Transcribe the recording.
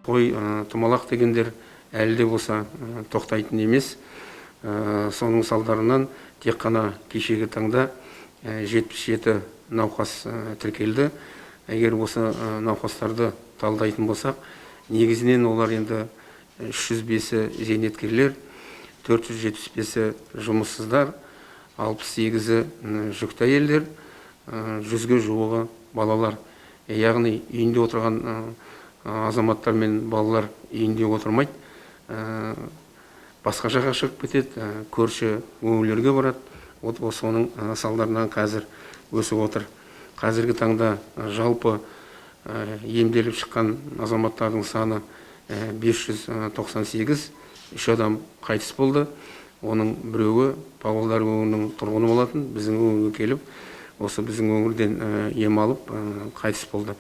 Той, томалақ дегендер әлі де болса тоқтайтын емес. Соның салдарынан тек қана кешегі таңда 77 науқас тіркелді. Егер осы науқастарды талдайтын болсақ, негізінен олар енді 305-і зейнеткерлер, 475-і жұмыссыздар, 68-і жүкті әйелдер, 100-ге жуығы балалар. Яғни үйінде отырған азаматтар мен балалар үйінде отырмайды, басқа жаққа шығып кетеді, көрші өңірлерге барады. Вот соның салдарынан қазір өсіп отыр. Қазіргі таңда жалпы емделіп шыққан азаматтардың саны 598, 3 адам қайтыс болды. Оның біреуі Павлодар өңірінің тұрғыны болатын, біздің өңірге келіп, осы біздің өңірден ем алып қайтыс болды.